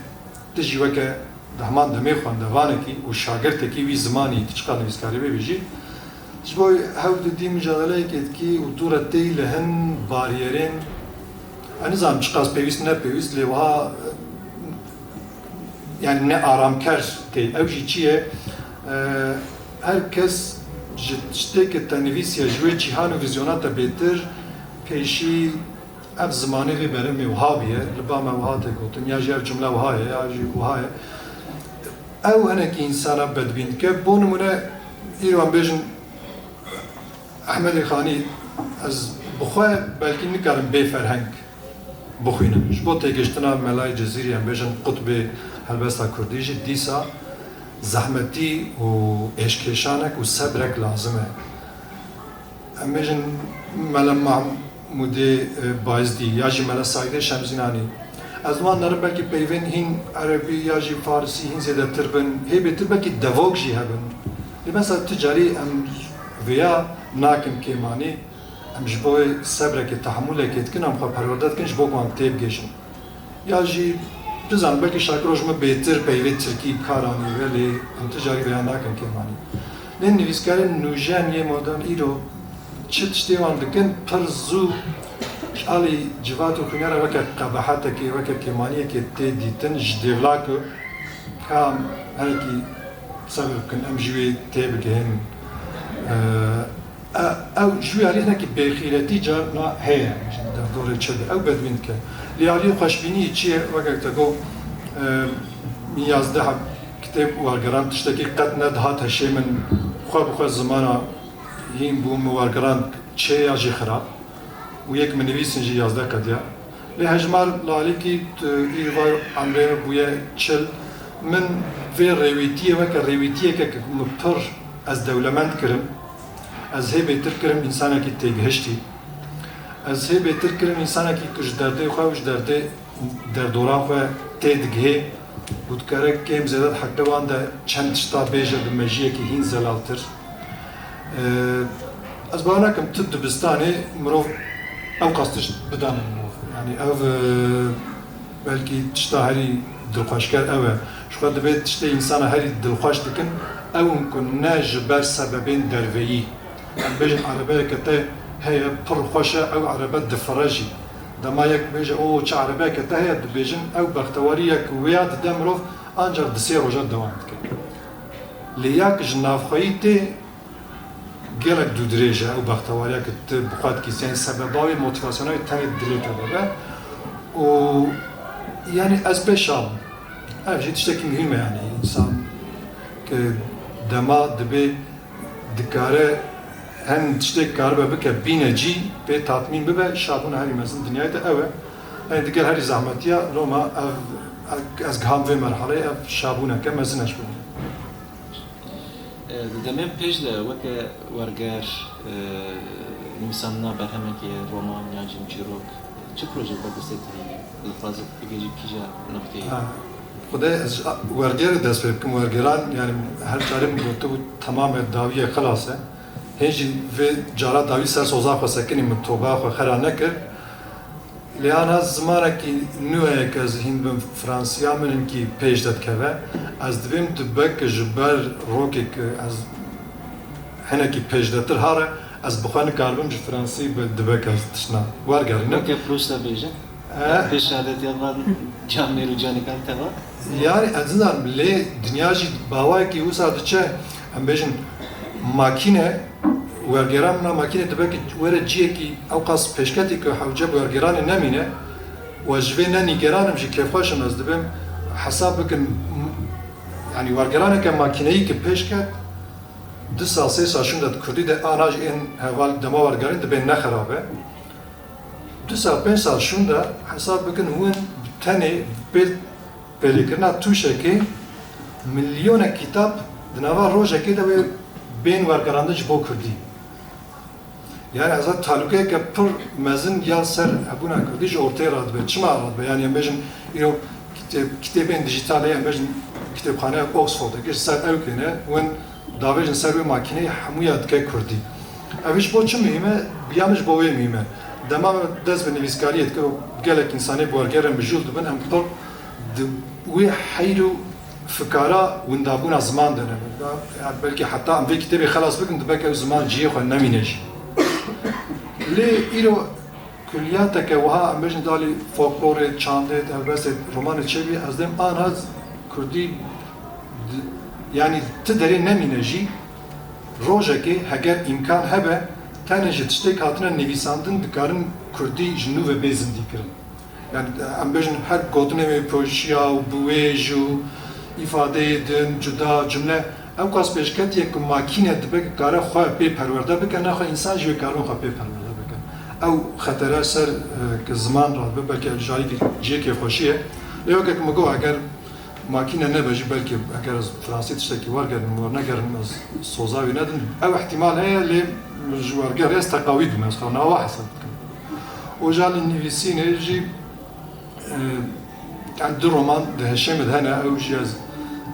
tu jî weke di heman demê xwendevanekî û şagirtekî wî zimanî, tu çiqas nivîskarî bibî jî, ji bo hew didî micadeleyekê dikî û dû re têyî li hin bariyerên, ez nizanim çiqas pêwîst ne pêwîst, lê wiha, yanî ne aramker tê. Ew jî çi ye? E, her kes ji tiştê ke te nivîsiye, ji wê cîhan û vîzyona te bêtir, pêşî ev zimanê vê berhemê wiha bûye, li ba me wiha tê gotin, ya jî ev cumle wiha ye, ya jî wiha ye. Ew hinekî însana bedbîn dike. Bo nimûne, îro em bêjin, Ehmedê Xanî, ez bi xwe belkî nikarim bê ferheng bixwînim. Ji bo têgihiştina Melayê Cizîrî, em bêjin qutbê helbesta kurdî jî dîsa zehmetî û êşkêşanek û sebrek lazim e. Em bêjin Mele Mahmûdê, e, Bayizdî ya jî Mele Saîdê Şemzînanî. Ez wan nerim belkî peyvên hîn erebî ya jî farisî hîn zêdetir bin. Hê bêtir belkî devok jî hebin. Lê mesela tu carî em vêya nakin kêmanî. Em ji bo wê sebrekê, tehemûlekê dikin, em xwe perwerde dikin, ji bo ku em têbigihîjin. Ya jî, nizanim, belkî Şakiro ji min bêtir peyvê tirkî bi kar anî, belê em ti carî vêya nakin kêmanî. Lê nivîskarên nûjen yê modern îro çi tiştê wan dikin, pir zû alî civat û xwînera weke qebehetekê, weke kêmaniyekê tê dîtin, ji dêvla ku Kam hinekî sebir bikin, em ji wê têbigihên. E, e, ew ji wê alî hinekî bêxîretî carna heye, ji derdorê çi be, ew bedbîn dike. Lê alî xweşbînî çi ye? Weke te got, e, min yazdeh heb kitêb wergeran, tiştekî qet nedihat heşê min, xwe bi xwe zimana hîn bû, min wergeran çê ya jî xirab. Û yek min nivîsîn jî yazdeh qediya. Lê hejmar li alîkî tu îro vay emrê min bûye çil. Min vê rêwîtiyê weke rêwîtiyeke ku min pir ez dewlemend kirim. Ez hê bêtir kirim însanekî têgihiştî. Ez hê bêtir kirim însanekî ku ji derdê xwe û ji derdê derdora xwe têdigihê û dikare kêm zêde di heqê wan de çend tişta bêje bi mejiyekî hîn zelaltir. Ee, ez bawer nakim tu dibistanê mirov ew qas tişt bidane mirov. Yanî ev, e, belkî tişta herî dilxweşker ew e. Ji xwe divê tiştê însana herî dilxweş dikin, ew in ku ne ji ber sebebên derveyî. Em bêjin erebeyeke te heye, pir xweş e, ew erebe difire jî. Dema yek bêje, "O, çi erebeyeke te heye?" dibêjin, ew bextewariyek wêya dide mirov, ancaq di sê roja dewam dike. Lê ya ku ji navxweyî tê, gelek dûdirêj e ew bextewariya ku tu bi xwe dikî. Yanî sebeba wê, motivasyona wê tenê dilê te de be. Û yanî ez bê şa bûm. Ev jî tiştekî muhîm e, yanî însan ku dema dibê dikare hin tiştê karibe bike bîne cî, pê tatmîn bibe, şabûna herî mezin dinyayê de ew e. Yanî digel herî zehmetiya, loma ev, ez giham vê merhaleyê, ev şabûneke mezin e ji bo min. Di demên pêş de weke werger, e, nivîsandina berhemekê, roman yan jî çîrok, çi projeyê ber destê te heye? Dixwazî bigihîjî kîja nuqteyê? Ha, Xwedê ez ji a-, wergerê dest pê bikim. Wergeran, yanî her carê min gotibû, temamê dawiyê xilas e. Hê jî vê cara dawî ser soza xwe sekinî, min toba xwe xera nekir. Lê ana zimanekî nû heye ke ez hîn bim, fransiya min hinkî pêş de dikeve. Ez dibêm dibe ke ji ber rokê ke ez hinekî pêşdetir hare, ez bi xwe nikaribim ji fransî bi dibe ke ez tiştna wergerînim. Weke Prûs de bêjin. Eh. Pêş şadetiya van camêr û canikan teva. Yanî ez nizanim, lê dinya jî bawayekî wisa diçe, em bêjin makîne, wergera min a makîne dibe ki were ciyekî ewqas pêşketî ku hewce bi wergeranê nemîne. Û ez ji vê ne nîgeran im, jî kêfxweş im. Ez dibêm hesab bikin, m-, yanî wergeraneke makîneyî ki pêş ket, du sal, sê sal şûnde di kurdî de ana jî ên heval dema wergerin dibên ne xerab e. Du sal, pênc sal şûnde hesab bikin, hûn bi tenê bi pêlêkirina tûşekê milyonek kitap di nava rojekê de wê bên wergerandin ji bo kurdî. Yanî ez talûkeyeke pir mezin ya ser hebûna kurdî ji ortê radibe. Çima radibe? Yanî em bêjin îro kitêb-, kitêbên dijîtal heye, em bêjin kitêbxaneya Oxfordê, ji ser ew kêne, win davêjin ser wê makîneyê, hemûya dike kurdî. Ev ji bo çi muhîm e? Ya min ji bo wê muhîm e. Dema me dest bi nivîskariyê dikir û gelek însanê bi wergerên mijûl dibin, em pir di wê heyr û fikara windabûna ziman de ne. Ya belkî heta em vê kitêbê xelas bikin, dibe ke ew ziman cihê xwe nemîne jî. Lê îro kulliyateke wiha, em bêjin, di alî folklorê, çandê, helbestê, romanê çêbî, ez dêm anha kurdî di-, yanî ti derê nemîne jî, rojekê heger îmkan hebe, tenê ji tiştê ku hatine nivîsandin dikarin kurdî ji nû ve bê zindîkirin. Yanî em bêjin her gotinê wê poşiya û biwêj û îfadeyê din, cuda, cumle, ewqas pêşketî ye ku makîne dibe ku kare xwe pê perwerde bike, naxwe însan jî wê karibe xwe pê perwerde bike. Ew xetere ser, e, ki ziman radibe, belkî ev ji alî cihê kêfxweşî ye. Lê weke ku min got, eger makîne nebe jî, belkî eger ez fransî tiştekî wergerim, wernegerim, ez soza wî nedim. Ew ihtimal heye, lê ji wergerê ez teqawî dibim, ez xwe nawa hesab dikim. Û ji alî nivîsînê jî, e, yanî du roman di heşê min de hene, ew jî ez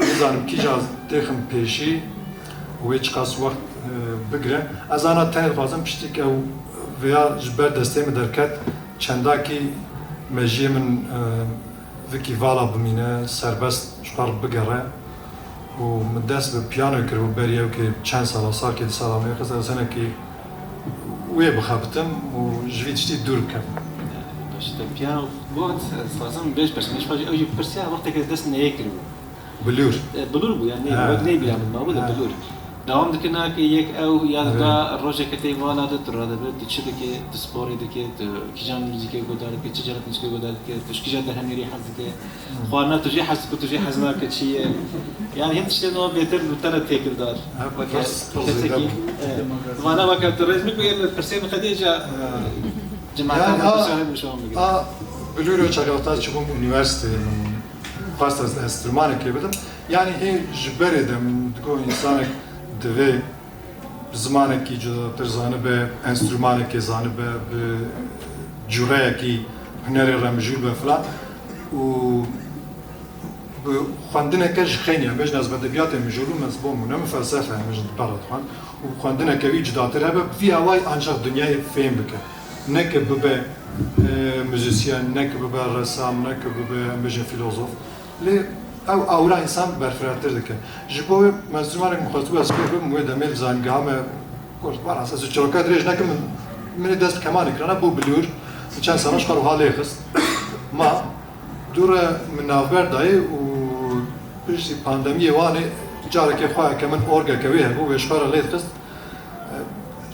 nizanim kîja têxim pêşî û wê çiqas wext, e, bigire. Ez ana tenê dixwazim piştî ke ew vêya ji ber destê min derket, çendakî mejiyê min, e, vikî vala bimîne, serbest ji xwe re bigere. Û min dest bi piyanoyê kiribû berî ew kê çend sala, salkê, du sala min xist ez hinekî wê bixebitim û ji vî tiştî dûr bikevim. Yanî, baş, te piyano got, ez dixwazim bêj, pers, min ji xwe jî ew jî pirsiya, wexteke ez dest neyê kiribû. Bilûr. E, bilûr bû, yani neydi? Ha. Wek neydi yani, mabû da bilûr. Dewam dike nake yek ew ya da rojeke tê vala de tu radibe, tu çi dike, tu sporê dike, tu kîjan muzîkê guhdar dike, çi cara muzîkê guhdar dike, tu ji kîja derhemêrî hez dike, xwarina tu jê hez dike, tu jê hez nake çi ye. Yani hin tiştên o bêtir bi te re têkildar. Weke kesekî, e, vana weke tu rêz bikî, em pirsê min qedê ca, e, cemaetan yani, a, bi şahin bi şahin bigire. A, bilûr o çaxê wexta çibûm unîversîteyê min xwest ez enstrûmanekê bidim. Yanî hê ji berê de min digot, însanek divê bi zimanekî cudatir zanibe, enstrûmanekê zanibe, bi cûreyekî hunerê re mijûl be filan. Û bi xwendineke ji xeynî, em bêjin ez bi edebiyatê mijûl bûm, ez bo mûne min felsefe, em bêjin di ber re dixwend. Û bi xwendineke wî cudatir hebe, bi vî awayî ancaq dinyayê fêm bike. Ne ke bibe, e, muzîsyen, ne ke bibe resam, ne ke bibe, em bêjin, filozof. Lê ew awira însan berfirehtir dike. Ji bo wê me zimanek min xwestibû ez fêr bibim, wê demê li zanîngeha me got, "Wara, ez çîroka dirêj nekim, min, min ê dest bi kemanê kirana, bû bilûr." Min çend sala ji xwe re wiha lê xist. Ma dû re min navber dayê û piştî pandemiyê Wanê carekê xweyeke min orgeke wê hebû, wê ji xwe re lê dixist.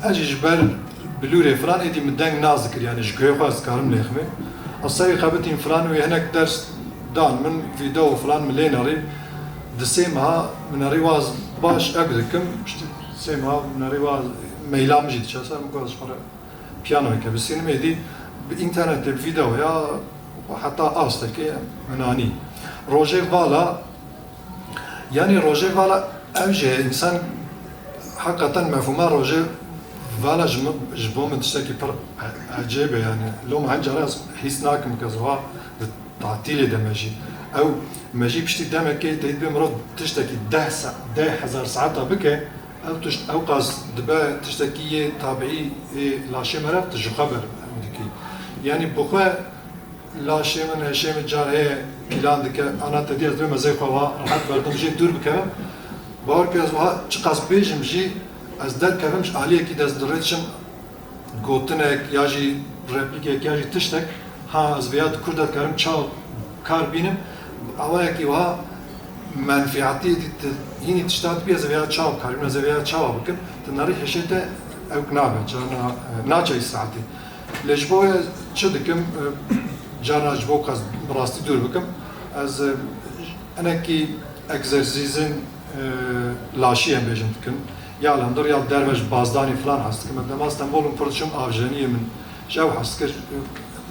Ez jî ji ber bilûrê filan êdî min deng nas dikir, yani ji guhê xwe ez dikarim lêximê. Ez serê xebitîm filan wê hinek ders dan min, vîdeo filan min lê nerî. Di sê meha min nerî waz baş ek dikim, işte sê meha min nerî waz meyla min jî diçe ser, min got ez ji xwe re piyanoyeke bistînim, êdî bi înternetê, bi vîdeoya heta astekê min anî. Rojê vala Yanî rojê vala ew jî ye, însan heqeten mefhûma rojê vala ji min, ji bo min tiştekî pir e-, ecêb e yanî. Loma hin cara ez hîs nakim ke ez wiha di tatîlê de me jî. Ew me jî piştî demekê tê dibê mirov tiştekî deh sa-, deh hezar saeta bike, ew tişt, ew qas dibe tiştekî yê tabiî ê laşê me re tu ji xwe ber dikî. Yanî bi xwe Laşê min, hêşê min car heye pîlan dike, ana te dî ez dibêm ez ê xwe wiha rehet berdim, jê dûr bikevim. Bawer ke ez wiha çiqas bêjim jî, ez derkevim ji aliyekî de ez dirêçim gotinek ya jî replîkek ya jî tiştek, ha ez vêya di kur de dikarim çawa kar bînim, awayekî wiha menfîatî dî tu hînî tişta dibî ez ê vêya çawa kar bînim, ez ê vêya çawa bikim, tu nerî hêşê te ewk nabe, carna, e, naçe îsraetî. Lê ji bo wê çi dikim, e, carna ji bo qas bi rastî dûr bikim, ez, e, hinekî egzersîzên, e, laşî em bêjin dikim. Ya li hundir ya li derve ji bazdanê filan hez dikim. Ez dema Stenbolê pir diçûm avjeniyê min ji ew hez dikir.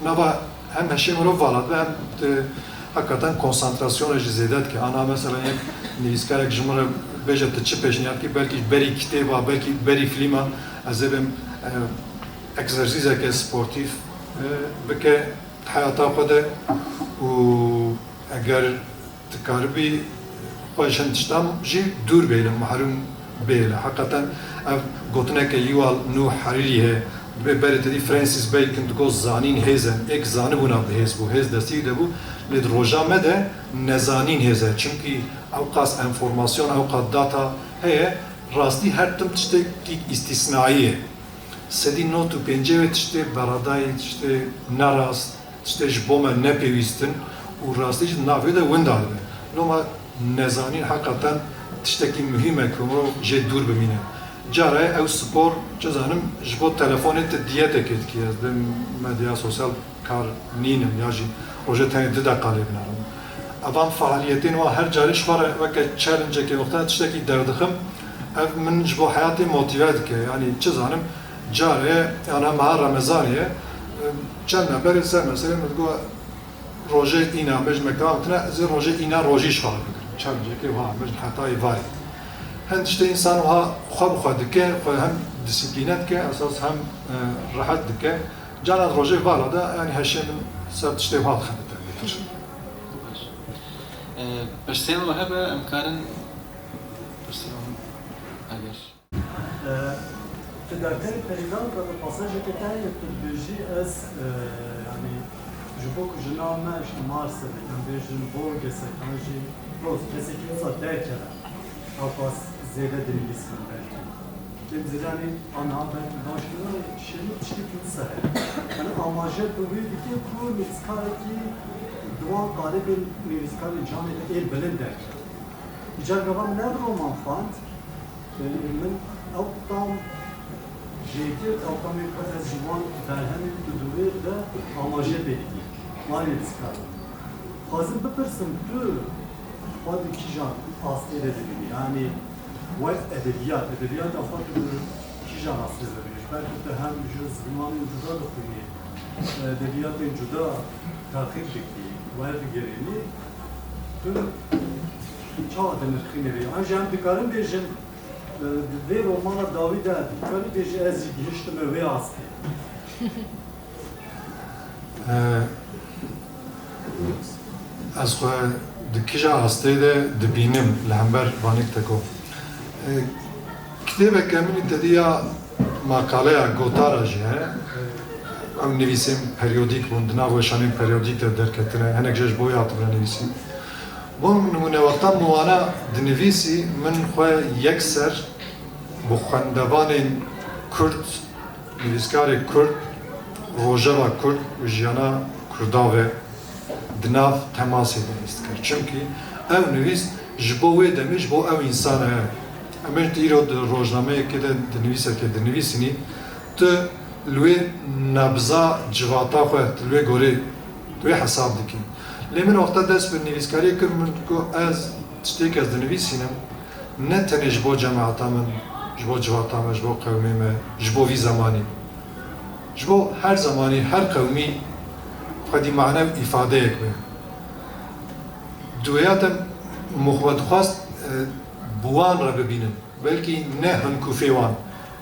Nava hem heşê mirov vala dibe hem, e, heqeten konsantrasyona jî zêde dike. Ana mesela yek nivîskarek ji min re bêje tu çi pêşniyar dikî, belkî berî kitêba, belkî berî fîlma ez ê bêm, e, egzersîzeke sportîf, e, bike di heyata xwe de û eger dikaribî xwe ji hin tiştan jî dûr bihêle, mehrûm bihêle. Heqeten ev gotineke Yuval Nûh Harîrî heye. Dibê berê te dî Francis Bacon digot, zanîn hêz e. Êk zanibûna bi hêz bû, hêz destî wî de bû. Lê di roja me de nezanîn hêz e. Çimkî ew qas enformasyon, ew qas data heye, rastî her tim tiştekî îstîsnayî ye. Sedî nod û pêncî wê tiştê beredayî, tiştê nerast, tiştê ji bo me nepêwîst in û rastî jî di nav wê de winda dibe. Loma nezanîn heqeten tiştekî muhîm e ku mirov jê dûr bimîne. Cara ye ew spor, çi zanim, ji bo telefonê tu diyetekê dikî, ez dê medya sosyal kar nînim ya jî rojê tenê du deqa lê binerim. Evan fealiyetên wan her carî ji xwe re weke challenge-ekê wexta tiştekî derdixim, ev min ji bo heyatê motîve dike. Yanî çi zanim, carê, yana meha Remezanê ye, çend neberê ser meselê min digot, rojê îna, em bêjin mekteba min tune, ez ê rojê îna rojî ji xwe re bigirim. Challenge-ekê wiha, em bêjin hetayê varê. Hin tiştê însan wiha xwe bi xwe dike, xwe hem disiplîne dike, esas hem, e, rehet dike. Carna di rojê vala de, yanî heşê min ser tiştê wiha dixebite bêtir. Baş. E, pirsên we hebe, em karin pirsên we eger. E, tu derteyê peyda, pasajeke te heye, tu dibêjî ez, e, yanî ji bo ku ji nav me ji Marsê, em bêjin Borgesek, an jî dost, kesekî wisa derkeve. Ew qas zêde dinivîsim belkî. Kêm ziranî aniha belkî baş nîne, şêno tiştekî wisa heye. Yanî amaje bi wê dike ku nivîskarekî di wan qalibên nivîskarên cîhanê de ên bilind derkeve. Îcar gava min ev roman xwend, e, min ew tam jêkir, ew tamê ku ez ji wan berhemên ku di wê de amaje pê dikî. Wan nivîskar. Xwazim bipirsim, tu xwe di kîjan astê de dibînî? Yanî wek edebiyat, edebiyata xwe tu di kîjan astê de dibînî? Ji ber ku tu hem ji zimanên cuda dixwînî, edebiyatên cuda taqîb dikî, werdigerînî, tu çawa dinirxînî vê? An jî em dikarin bêjin, e, di vê romana dawî de dikarî bêjî ez jî gihiştime wê astê. E, ez xwe di kîja astê de dibînim li hember vanê te got. E, kitêbeke min î tediya makaleya gotara jî heye. Ew nivîsên periyodîk bûn, di nav weşanên periyodîk de derketine. Hinek jê ji bo wê hatibine nivîsîn. Bo nimûne wexta min wana dinivîsî, min xwe yekser bi xwendevanên kurd, nivîskarê kurd, rojeva kurd û jiyana kurda ve di nav temasê de hîs dikir. Çimkî ew nivîs ji bo wê demê, ji bo ew însan e. Em ê îro di rojnameyekê de, di nivîsekê dinivîsînî, tu li wê nebza civata xwe, tu li wê gorê, tu wê hesab dikî. Lê min wexta dest bi nivîskariyê kir, min got, ez tiştêk ez dinivîsînim, ne tenê ji bo cemaeta min, ji bo civata me, ji bo qewmê me, ji bo vî zemanî. Ji bo her zemanî, her qewmî xwedî mane û îfadeyek be. Di wêya de min xwe dixwest, e, bi wan re bibînim. Belkî ne hemkûfê wan,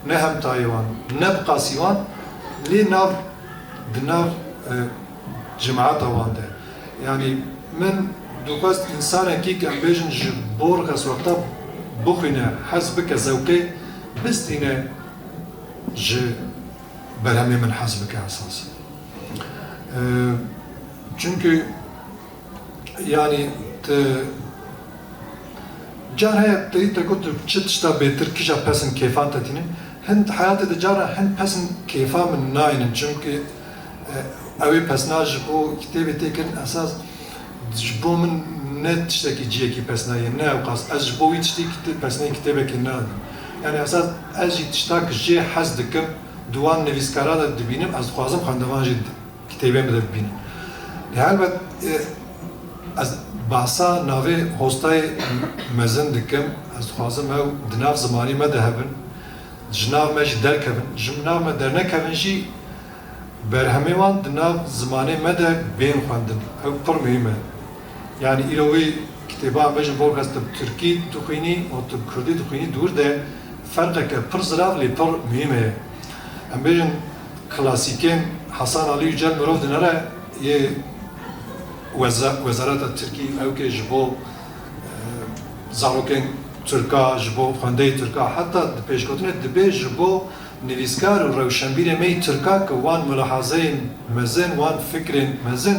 ne hemtayê wan, ne bi qasî wan, lê nav, di nav, e, cemaeta wan de. Yanî min dixwest însanekî, em bêjin, ji bo rixes wexta bixwîne, hez bike, zewqê bistîne, ji berhemê min hez bike esas. E, çimkî, yanî, tu car heye, te, te got, tu çi tişta bêtir, kîja pesn kêfan te tînin. Hin heyatê de cara hin pesn kêfa min naynin. Çimkî, e, ew ê pesna ji bo kitêbê tê kirin esas ji bo min ne tiştekî cihekî pesna ye, ne ewqas. Ez ji bo wî tiştî kitê-, pesnê kitêbekê nadim. Yanî esas ez jî tişta ki jê hez dikim, di wan nivîskara de dibînim, ez dixwazim xwendevan jî di-, kitêbê min de bibînin. Lê helbet, e, ez bahsa navê hostayê mezin dikim, ez dixwazim ew di nav zimanê me de hebin, ji nav me jî derkevin, ji nav me dernekevin jî, berhemê wan di nav zimanê me de bên xwendin. Ew pir muhîm e. Yanî îro wê kitêba em bêjin, bo kes tu bi tirkî dixwînî û tu bi kurdî dixwînî, dûr de ferqeke pir zirav lê pir muhîm heye. Em bêjin klasîkên Hasan Alî Yücel mirov dinere yê weza-, wezareta tirkî, ew ke ji bo, e, zarokên tirka, ji bo xwendeyê tirka, heta di pêşgotinê dibê ji bo nivîskar û rewşenbîrê me yî tirka, ku wan mulahazeyên mezin, wan fikrên mezin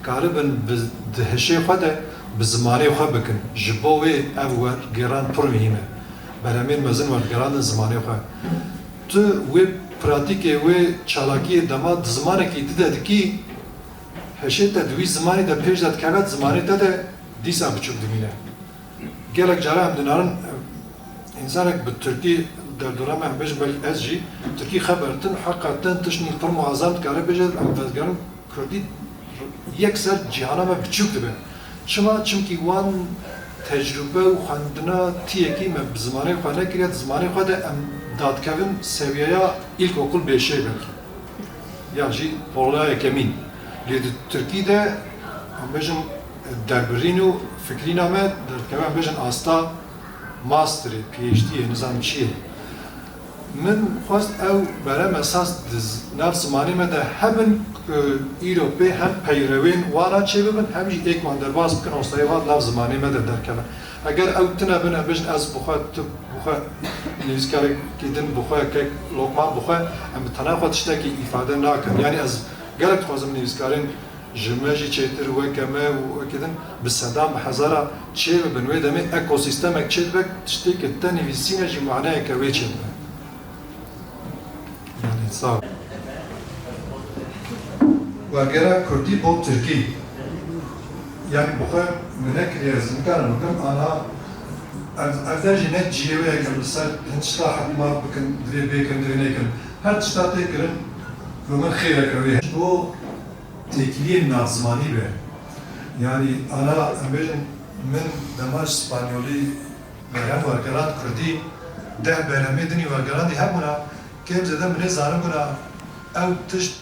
karibin bi, di hişê xwe de bi zimanê xwe bikin. Ji bo wê ev wergêran pir muhîm e. Berhemên mezin werdigerandin zimanê xwe. Tu wê pratîkê, wê çalakiyê dema di zimanekî di de dikî, hişê te di wî zimanê de pêş de dikeve, di zimanê te de dîsa biçûk dimîne. Gelek cara em dinarin, e, însanek bi tirkî derdora me, em bêjin belkî ez jî, tirkî xeber din, heqeten tiştî pir muazam dikare bêje, em vedigerin kurdî yekser cîhana me biçûk dibe. Çima? Çimkî wan tecrûbe û xwendina tiyekî me bi zimanê xwe nekiriye, di zimanê xwe de em dadikevin sewiyeya îlkokul bêşê belkî. Yan jî poloya yekemîn. Lê di tirkî de, em bêjin, derbirîn û fikrîna me derdikeve, em bêjin, asta masterê, PhD'yê, nizam çi ye. Min xwest ew berem esas di z-, nav zimanê me de hebin, ku îro pê hem peyrewên wana çêbibin, hem jî êk wan derbas bikin, ostayê wan nav zimanê me de derkevin. Eger ew tune bin, em bêjin, ez bi xwe, tu bi xwe, nivîskarekî din bi xwe, kek Lokman bi xwe, em bi tena xwe tiştekî îfade nakin. Yanî ez gelek dixwazim nivîskarên ji me jî çêtir weke me û weke din bi sedan, bi hezara çêbibin. Wê demê ekosîstemek çêdibe, tiştê ke te nivîsîne jî maneyeke wê çêdibe. Yanî, sağ ol. Wergera kurdî bo tirkî. Yanî, bi xwe min nekiriye, ez nikarim bikim, ana Ev, ev der jî ne cihê wê ye ke li ser hin tişta hikma bikin, divê bêkin, divê nekin. Her tişta tê kirin, bi min xêrek ew ê. Ji bo têkiliyên navzimanî be. Yanî, ana, em bêjin, min dema ji spanyolî berhem wergerand kurdî, deh berhemê din î wergerandî hebûna, kêm zêde min ê zanibûna, ew tişt